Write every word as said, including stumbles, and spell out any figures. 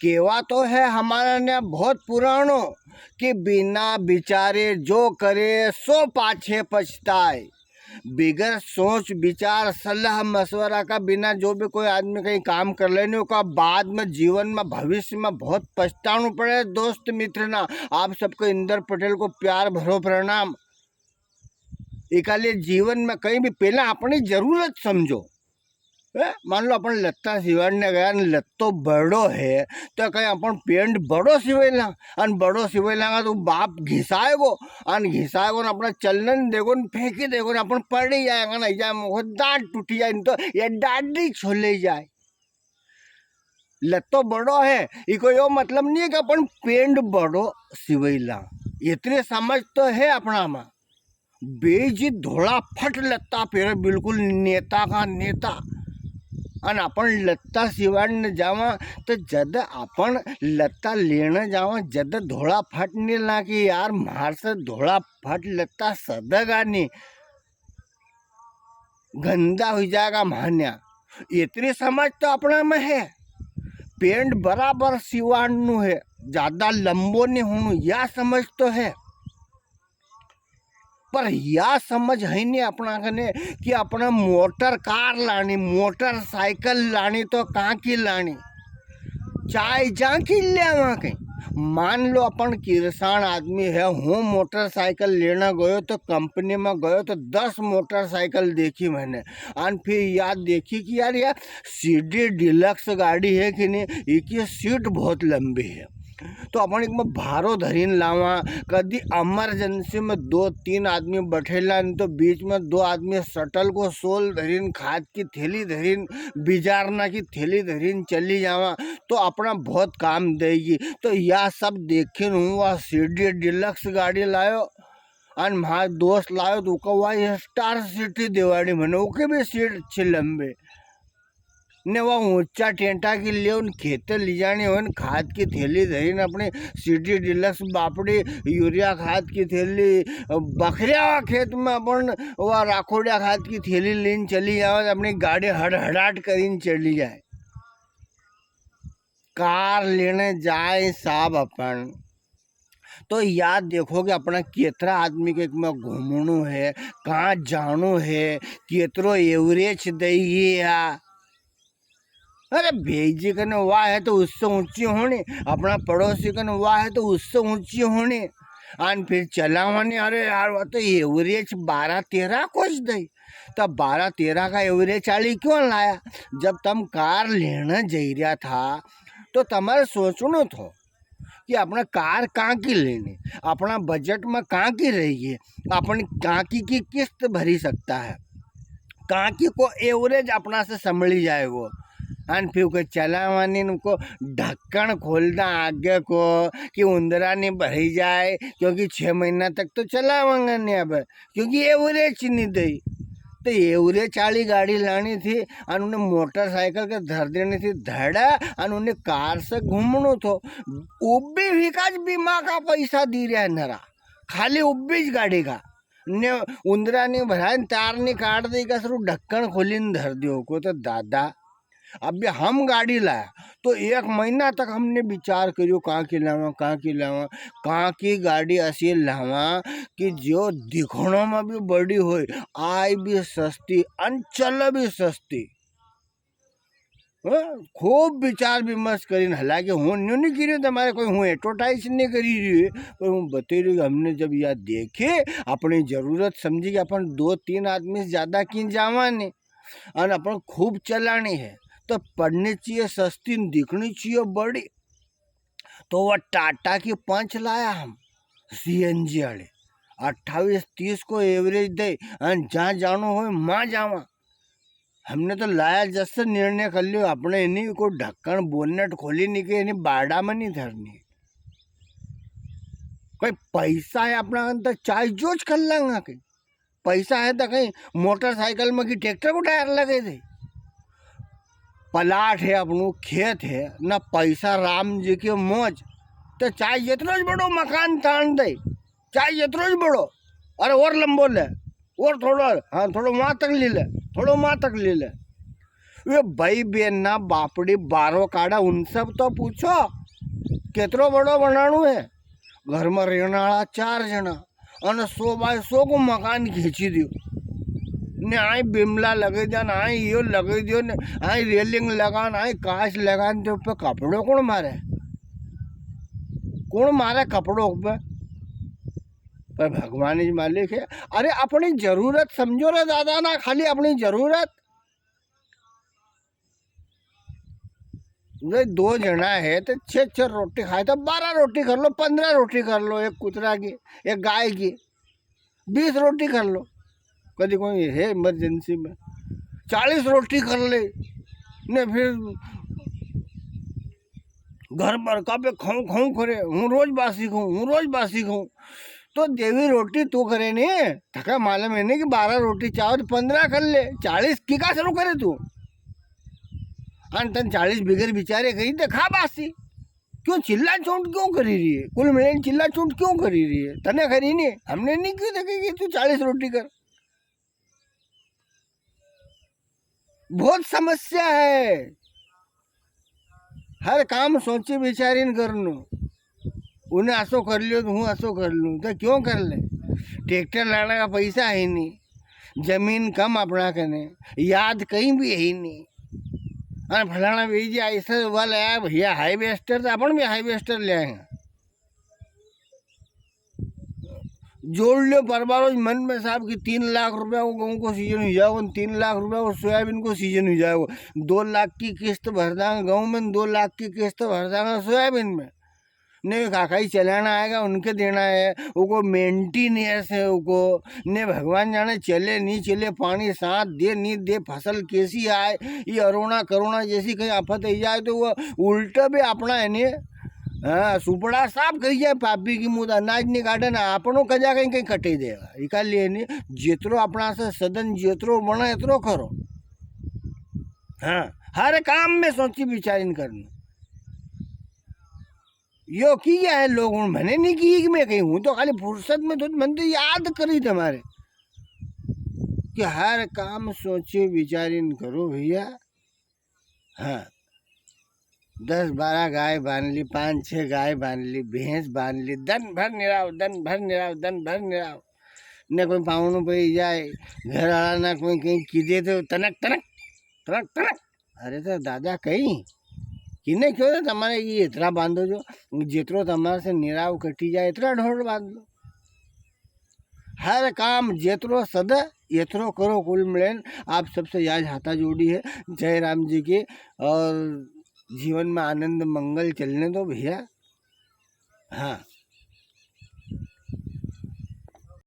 केवा तो है हमारा ने बहुत पुराणो कि बिना विचारे जो करे सो पाछे पछताए। बिगर सोच विचार सलाह मशवरा का बिना जो भी कोई आदमी कहीं काम कर लेने का बाद में जीवन में भविष्य में बहुत पछताणु पड़े। दोस्त मित्र ना, आप सबको इंदर पटेल को प्यार भरो प्रणाम। इकाले जीवन में कहीं भी पहला अपनी जरूरत समझो। हैं? मान लो अपन लत्ता सिवाड़ने गया ने लत्तो बड़ो है, तो कहीं अपन पेंट बड़ो सिवेला, अन बड़ो सिवेला का तो बाप घिसाएगो, अन घिसाएगो ने अपना चलने न देगो ने फेंकी देगो ने अपन पड़ी जाएगा ना, या मुखो दांत टूटी जाए, न तो ये डाडी छोले जाए। लत्तो बड़ो है, इको यो मतलब नहीं है कि अपन पेंट बड़ो सिवेला। इतनी समझ तो है अपना में। बेजी धोला फट लत्ता पेरे, बिल्कुल नेता का नेता। अन अपन लत्ता सिवाड़ने जावा, तो जद अपन लत्ता लेने जावा, जद धोला फट नहीं लागे यार, म्हार से धोला फट लत्ता सदगा नहीं, गंदा हुई जाएगा म्हान्या। इतनी समझ तो अपना में है, पेंट बराबर सिवाड़नु है, ज्यादा लंबो नहीं होनु, या समझ तो है। पर या समझ है नहीं अपना कने कि अपना मोटर कार लानी, मोटरसाइकिल लानी तो कां की लानी, चाहे जां की लेवा कहीं। मान लो अपन किरसाण आदमी है, हूँ मोटरसाइकिल लेना गयो तो कंपनी में गयो तो दस मोटरसाइकिल देखी मैंने, अन फिर याद देखी कि यार, या सीडी डिलक्स गाड़ी है कि नहीं, इकी सीट बहुत लंबी है। तो अपन एक में भारो धरीन लावा, कदी इमरजेंसी में दो तीन आदमी बैठेला, नहीं तो बीच में दो आदमी शटल को सोल धरीन, खाद की थैली धरीन, बिजारना की थैली धरीन चली जावा, तो अपना बहुत काम देगी। तो या सब देखिन हूँ वा सीडी डिलक्स गाड़ी लायो, अन म्हार दोस्त लायो तो उका वा स्टार सिटी दिवाड़ी, मैंने उके भी सीट अच्छी लंबी। ने वा ऊंचा टेंटा की ले उन खेते ले जानी हो, खाद की थैली धरी ने अपनी सीडी डिलक्स बापड़ी, यूरिया खाद की थैली, बखरिया खेत में अपन वा राखोड़िया खाद की थैली लेन चली जावे, अपनी गाड़ी हड़हड़ाट करीन चली जाए। कार लेने जाए साहब अपन, तो याद देखो कि अपना केतरा आदमी के में घूमणो है, कहाँ जाणो है, केतरो एवरेज दई है या। अरे, बेईजी कने वा है तो उससे ऊंची होनी, अपना पड़ोसी कने वा है तो उससे ऊंची होनी। अन फिर चलावनी, अरे यार, वा तो एवरेज बारह तेरह को ज दई। तो बारह तेरह का एवरेज आली क्यों लाया? जब तम कार लेने जई रिया था, तो तमारे सोचणो थो कि अपना कार कां की लेनी, अपना बजट में कां की रही है, अपन कां की, की किस्त भरी सकता है, कां की को एवरेज अपना से संभली जाएगो। अन फिर उके चलावानी न उको ढक्कन खोलना आगे को कि उंदरा नी भरी जाए, क्योंकि छह महीना तक तो चलावांगा नी अब, क्योंकि एवरेज नी दई। तो एवरेज आली गाड़ी लानी थी, अन उन्हें मोटरसाइकिल के धर देनी थी धड़ा, अन उन्हें कार से घूमणो थो। उब्बी भी का ज बीमा का पैसा दी रिया है नरा, खाली उब्बी ज गाड़ी का। ने उंदरा नी भराय न तार नी काट दे, का सरू ढक्कन खोली न धर दियो को तो दादा। अब हम गाड़ी लाया, तो एक महीना तक हमने विचार करियो, कां की लावा, कां की लावा, कां की गाड़ी असी लावा कि जो दिखणो में भी बड़ी होय, आय भी सस्ती, अन चले भी सस्ती। हाँ, खूब विचार विमर्श करीन, हालांकि हूँ न्यू नी करी रियो तमारे कोई, हूँ एडवर्टाइज नी करी रियो, पर हूँ बतई रियो कि हमने जब या देखे, अपनी जरूरत समझी कि अपन दो तीन आदमी से ज्यादा की जावा नी, अन अपन खूब चलानी है, तो पड़नी चाहिए सस्ती न दिखनी चाहिए बड़ी। तो वा टाटा की पंच लाया हम, सीएनजी वाली, अट्ठावीस तीस को एवरेज दे, अन जां जाणो होय, मां जावा। हमने तो लाया जस निर्णय कर लियो, अपने इनी को ढक्कन बोनेट खोली नी के, इनी बाड़ा में नी धरनी। कोई पैसा है अपना अंदर, चाहे जो ज कर लांगा के। पैसा है तो कहीं मोटरसाइकिल में की ट्रैक्टर को टायर लगे दे। प्लाट है अपनू, खेत है, ना पैसा राम जी के मौज। तो चाहे जितनो ज बड़ो मकान तान दे, चाहे जितनो ज बड़ो, अरे और लंबो ले, और थोड़ो, हाँ, थोड़ो वहाँ तक ले ले, थोड़ो वहाँ तक ले ले। वे भाई बेन ना बापड़ी बारो काढ़ा, उन सब तो पूछो, केतरो बड़ो बनाणो है? घर में रेण वाला चार जना, अने सौ बाय सौ को मकान खींची दियो। ने आई बिमला लगे दिया, ने आई यो लगे दियो, ने आई रेलिंग लगान, आई कांच लगान, तो पे कपड़ो कौन मारे? कौन मारे कपड़ो पे? पर भगवान ही मालिक है। अरे, अपनी जरूरत समझो रे दादा ना, खाली अपनी जरूरत। वे दो जना है तो छह छह रोटी खाए तो बारह रोटी कर लो, पन्द्रह रोटी कर लो, एक कुतरा की, एक गाय की, बीस रोटी कर लो। कदी कोई है इमरजेंसी में, चालीस रोटी कर ले, ने फिर घर पर का पे खाऊं खाऊं करे, हूँ रोज बासी खाऊं, हूँ रोज बासी खाऊं। तो देवी रोटी तू करे ने, थका मालूम है ने कि बारह रोटी चाहो तो पन्द्रह कर ले, चालीस की का शुरू करे तू? अन तन चालीस बिगर बिचारे कही तो खा बासी। क्यों चिल्ला चोट क्यों करी रही है? कुल मिले चिल्ला चोट क्यों करी रही है? तने करी ने, हमने नहीं क्यों देखे कि तू चालीस रोटी कर। बहुत समस्या है। हर काम सोची विचारी न करनो। उन्हें असो कर लियो तो हूँ असो कर लूँ, तो क्यों कर ले? ट्रैक्टर लाने का पैसा है नहीं, जमीन कम अपना कने, याद कहीं भी है नहीं। अरे फलाना बीजी ऐसा वाला आया भैया हार्वेस्टर, तो अपन भी हार्वेस्टर ले आएंगे। जोड़ लो परबारो मन में साहब कि तीन लाख रुपया को गेहूं को सीजन हुई जाएगो, तीन लाख रुपया को सोयाबीन को सीजन हुई जाएगो। दो लाख की किस्त भर दांगा गेहूं में, दो लाख की किस्त भर दांगा सोयाबीन में। ने काका ही चलाना आएगा, उनके देना है, उको मेंटेनेंस है, उको ने भगवान जाने चले नी चले, पानी साथ दे नी दे, फसल कैसी आए, ये अरोना करोना जैसी कहीं आफत आई जाए तो वो उल्टा भी अपना है ने, हाँ, सुपड़ा साफ करी जाए, पापी की मुद अनाज नी काटे ना, अपनो कजा कहीं कहीं कटे देगा। इका लिए नी, जितरो अपना से सदन जितरो बने इतरो करो। हाँ, हर काम में सोची विचारी न करना। यो की गया है लोग, उन मने नी की कि मैं कहीं हूँ तो खाली फुर्सत में तो मन तो याद करी तुम्हारे कि हर काम सोची विचारी न करो भैया। हाँ, दस बारह गाय बांध ली, पाँच छह गाय बांध ली, भैंस बांध ली, दन भर निराव, दन भर निराव, दन भर निराव। ने कोई पावणो पे जाए, घर वाला ना कोई कहीं कीधे तो तनक, तनक, तनक, तनक। अरे तो दादा कहीं, किने क्यों तो तमारे ये इतरा बांधो जो, जितरो तमारे से निराव कटी जाए, इतरा ढोर बांध लो। हर काम जेतरो सद, येतरो करो कुल मिलेन। आप सबसे याज हाथा जोड़ी है। जय राम जी की। और जीवन में आनंद मंगल चलने दो भैया। हाँ,